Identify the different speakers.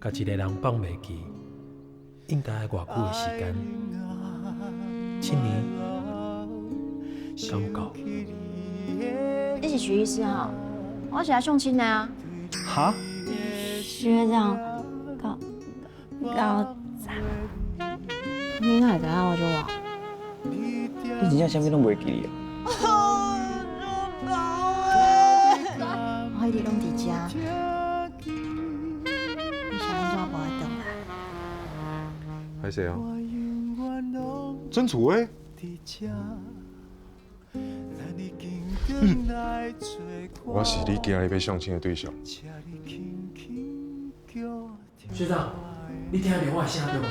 Speaker 1: 共一个人放袂記，應該愛偌久的時間？7年？敢有夠？
Speaker 2: 你是許醫師哈？我是來相親的啊。
Speaker 3: 哈？
Speaker 2: 學長，搞搞砸？你哪會知影我就話？
Speaker 3: 你真正啥物攏袂記哩啊？
Speaker 2: 我一直攏佇遮，你是按怎無愛轉來？
Speaker 4: 歹勢啊？真厝的？我是你今日欲相親的對象。
Speaker 1: 學長，你聽著我的聲對無？